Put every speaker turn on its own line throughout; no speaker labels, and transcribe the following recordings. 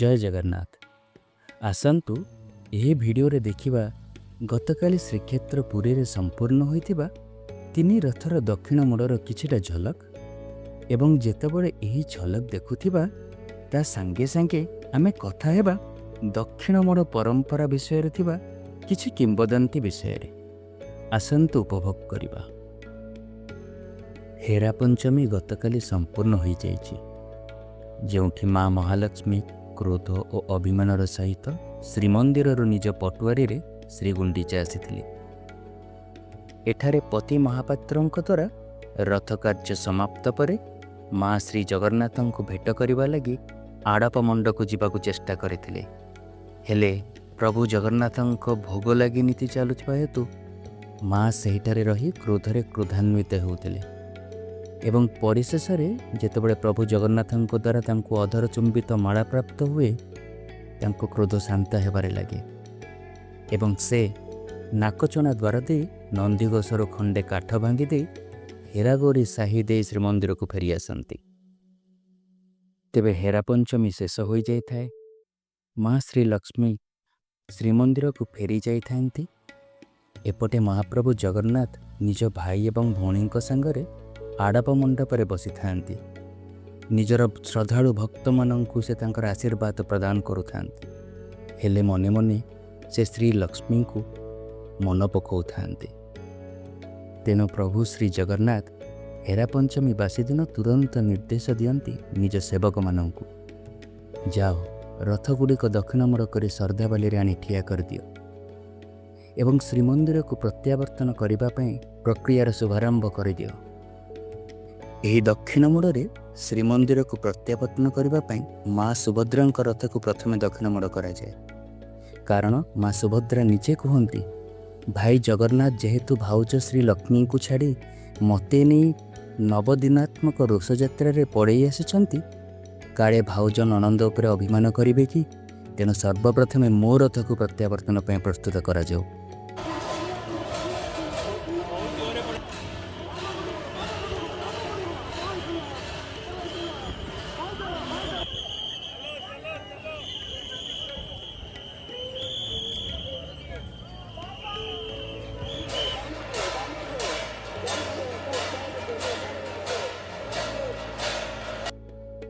ଜୟ ଜଗନ୍ନାଥ। ଆସନ୍ତୁ, ଏହି ଭିଡ଼ିଓରେ ଦେଖିବା ଗତକାଲି ଶ୍ରୀକ୍ଷେତ୍ର ପୁରୀରେ ସମ୍ପୂର୍ଣ୍ଣ ହୋଇଥିବା ତିନି ରଥର ଦକ୍ଷିଣ ମୋଡ଼ର କିଛିଟା ଝଲକ ଏବଂ ଯେତେବେଳେ ଏହି ଝଲକ ଦେଖୁଥିବା, ତା ସାଙ୍ଗେ ସାଙ୍ଗେ ଆମେ କଥା ହେବା ଦକ୍ଷିଣ ମୋଡ଼ ପରମ୍ପରା ବିଷୟରେ ଥିବା କିଛି କିମ୍ବଦନ୍ତୀ ବିଷୟରେ। ଆସନ୍ତୁ ଉପଭୋଗ କରିବା। ହେରା ପଞ୍ଚମୀ ଗତକାଲି ସମ୍ପୂର୍ଣ୍ଣ ହୋଇଯାଇଛି, ଯେଉଁଠି ମା ମହାଲକ୍ଷ୍ମୀ କ୍ରୋଧ ଓ ଅଭିମାନର ସହିତ ଶ୍ରୀମନ୍ଦିରରୁ ନିଜ ପଟୁଆରୀରେ ଶ୍ରୀଗୁଣ୍ଡିଚା ଆସିଥିଲେ। ଏଠାରେ ପତି ମହାପାତ୍ରଙ୍କ ଦ୍ୱାରା ରଥ କାର୍ଯ୍ୟ ସମାପ୍ତ ପରେ ମା ଶ୍ରୀ ଜଗନ୍ନାଥଙ୍କୁ ଭେଟ କରିବା ଲାଗି ଆଡ଼ପ ମଣ୍ଡକୁ ଯିବାକୁ ଚେଷ୍ଟା କରିଥିଲେ। ହେଲେ ପ୍ରଭୁ ଜଗନ୍ନାଥଙ୍କ ଭୋଗ ଲାଗି ନୀତି ଚାଲୁଥିବା ହେତୁ ମା ସେହିଠାରେ ରହି କ୍ରୋଧରେ କ୍ରୋଧାନ୍ୱିତ ହେଉଥିଲେ ଏବଂ ପରିଶେଷରେ ଯେତେବେଳେ ପ୍ରଭୁ ଜଗନ୍ନାଥଙ୍କ ଦ୍ୱାରା ତାଙ୍କୁ ଅଧର ଚୁମ୍ବିତ ମାଳା ପ୍ରାପ୍ତ ହୁଏ, ତାଙ୍କ କ୍ରୋଧ ଶାନ୍ତ ହେବାରେ ଲାଗେ ଏବଂ ସେ ନାକଚଣା ଦ୍ୱାର ଦେଇ ନନ୍ଦିଘୋଷରୁ ଖଣ୍ଡେ କାଠ ଭାଙ୍ଗି ଦେଇ ହେରାଗୌରୀ ସାହି ଦେଇ ଶ୍ରୀମନ୍ଦିରକୁ ଫେରି ଆସନ୍ତି। ତେବେ ହେରା ପଞ୍ଚମୀ ଶେଷ ହୋଇଯାଇଥାଏ। ମା ଶ୍ରୀ ଲକ୍ଷ୍ମୀ ଶ୍ରୀମନ୍ଦିରକୁ ଫେରି ଯାଇଥାନ୍ତି। ଏପଟେ ମହାପ୍ରଭୁ ଜଗନ୍ନାଥ ନିଜ ଭାଇ ଏବଂ ଭଉଣୀଙ୍କ ସାଙ୍ଗରେ ଆଡ଼ପ ମଣ୍ଡପରେ ବସିଥାନ୍ତି। ନିଜର ଶ୍ରଦ୍ଧାଳୁ ଭକ୍ତମାନଙ୍କୁ ସେ ତାଙ୍କର ଆଶୀର୍ବାଦ ପ୍ରଦାନ କରୁଥାନ୍ତି, ହେଲେ ମନେ ମନେ ସେ ଶ୍ରୀ ଲକ୍ଷ୍ମୀଙ୍କୁ ମନ ପକାଉଥାନ୍ତି। ତେଣୁ ପ୍ରଭୁ ଶ୍ରୀ ଜଗନ୍ନାଥ ହେରା ପଞ୍ଚମୀ ବାସିଦିନ ତୁରନ୍ତ ନିର୍ଦ୍ଦେଶ ଦିଅନ୍ତି ନିଜ ସେବକମାନଙ୍କୁ, ଯାଅ, ରଥଗୁଡ଼ିକ ଦକ୍ଷିଣ ମୋଡ଼ କରି ଶରଧାବାଲିରେ ଆଣି ଠିଆ କରିଦିଅ ଏବଂ ଶ୍ରୀମନ୍ଦିରକୁ ପ୍ରତ୍ୟାବର୍ତ୍ତନ କରିବା ପାଇଁ ପ୍ରକ୍ରିୟାର ଶୁଭାରମ୍ଭ କରିଦିଅ। ଏହି ଦକ୍ଷିଣ ମୋଡ଼ରେ ଶ୍ରୀମନ୍ଦିରକୁ ପ୍ରତ୍ୟାବର୍ତ୍ତନ କରିବା ପାଇଁ ମା ସୁଭଦ୍ରାଙ୍କ ରଥକୁ ପ୍ରଥମେ ଦକ୍ଷିଣ ମୋଡ଼ କରାଯାଏ, କାରଣ ମା ସୁଭଦ୍ରା ନିଜେ କୁହନ୍ତି, ଭାଇ ଜଗନ୍ନାଥ ଯେହେତୁ ଭାଉଜ ଶ୍ରୀ ଲକ୍ଷ୍ମୀଙ୍କୁ ଛାଡ଼ି ମୋତେ ନେଇ ନବଦିନାତ୍ମକ ରୋଷଯାତ୍ରାରେ ପଳେଇ ଆସିଛନ୍ତି, କାଳେ ଭାଉଜ ନଣନ୍ଦ ଉପରେ ଅଭିମାନ କରିବେ କି, ତେଣୁ ସର୍ବପ୍ରଥମେ ମୋ ରଥକୁ ପ୍ରତ୍ୟାବର୍ତ୍ତନ ପାଇଁ ପ୍ରସ୍ତୁତ କରାଯାଉ।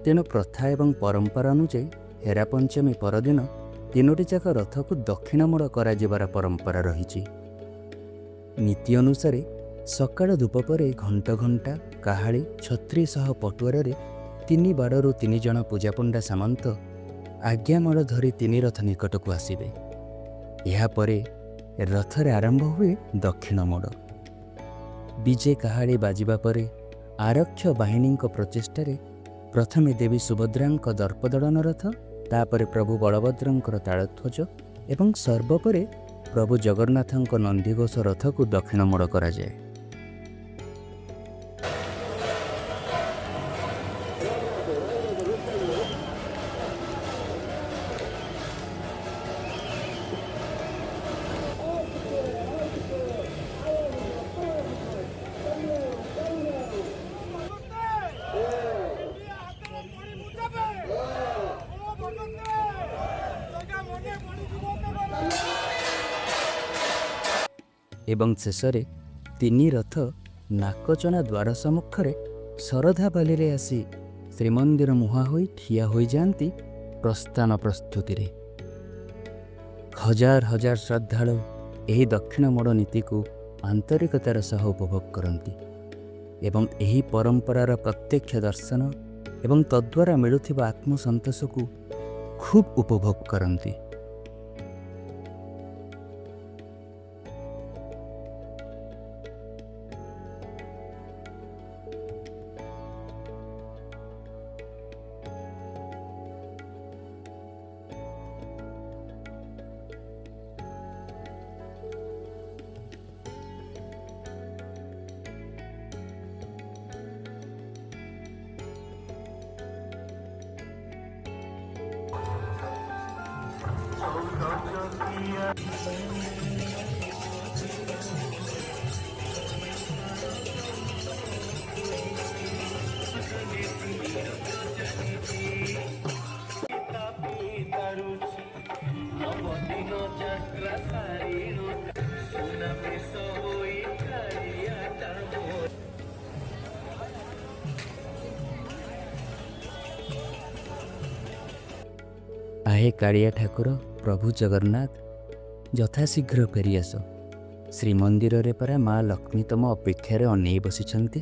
ତେଣୁ ପ୍ରଥା ଏବଂ ପରମ୍ପରା ଅନୁଯାୟୀ ହେରା ପଞ୍ଚମୀ ପରଦିନ ତିନୋଟି ଯାକ ରଥକୁ ଦକ୍ଷିଣ ମୋଡ଼ କରାଯିବାର ପରମ୍ପରା ରହିଛି। ନୀତି ଅନୁସାରେ ସକାଳ ଧୂପ ପରେ ଘଣ୍ଟ, ଘଣ୍ଟା, କାହାଳି, ଛତ୍ରୀ ସହ ପଟୁଆରରେ ତିନି ବାଡ଼ରୁ ତିନି ଜଣ ପୂଜାପଣ୍ଡା ସାମନ୍ତ ଆଜ୍ଞାମାଳ ଧରି ତିନି ରଥ ନିକଟକୁ ଆସିବେ। ଏହାପରେ ରଥରେ ଆରମ୍ଭ ହୁଏ ଦକ୍ଷିଣ ମୋଡ଼। ବିଜେ କାହାଳି ବାଜିବା ପରେ ଆରକ୍ଷ ବାହିନୀଙ୍କ ପ୍ରଚେଷ୍ଟାରେ ପ୍ରଥମେ ଦେବୀ ସୁଭଦ୍ରାଙ୍କ ଦର୍ପଦଳନ ରଥ, ତାପରେ ପ୍ରଭୁ ବଳଭଦ୍ରଙ୍କର ତାଳଧ୍ୱଜ ଏବଂ ସର୍ବୋପରେ ପ୍ରଭୁ ଜଗନ୍ନାଥଙ୍କ ନନ୍ଦିଘୋଷ ରଥକୁ ଦକ୍ଷିଣ ମୋଡ଼ କରାଯାଏ। ଏବଂ ଶେଷରେ ତିନି ରଥ ନାକଚଣା ଦ୍ୱାର ସମ୍ମୁଖରେ ଶରଧାବାଲିରେ ଆସି ଶ୍ରୀମନ୍ଦିର ମୁହାଁ ହୋଇ ଠିଆ ହୋଇଯାଆନ୍ତି ପ୍ରସ୍ଥାନ ପ୍ରସ୍ତୁତିରେ। ହଜାର ହଜାର ଶ୍ରଦ୍ଧାଳୁ ଏହି ଦକ୍ଷିଣ ମୋଡ଼ ନୀତିକୁ ଆନ୍ତରିକତାର ସହ ଉପଭୋଗ କରନ୍ତି ଏବଂ ଏହି ପରମ୍ପରାର ପ୍ରତ୍ୟକ୍ଷ ଦର୍ଶନ ଏବଂ ତଦ୍ୱାରା ମିଳୁଥିବା ଆତ୍ମସନ୍ତୋଷକୁ ଖୁବ୍ ଉପଭୋଗ କରନ୍ତି। ଆହେ କାଳିଆ ଠାକୁର, ପ୍ରଭୁ ଜଗନ୍ନାଥ, ଯଥାଶୀଘ୍ର ଫେରିଆସ। ଶ୍ରୀମନ୍ଦିରରେ ପରା ମା ଲକ୍ଷ୍ମୀ ତମ ଅପେକ୍ଷାରେ ଅନେଇ ବସିଛନ୍ତି।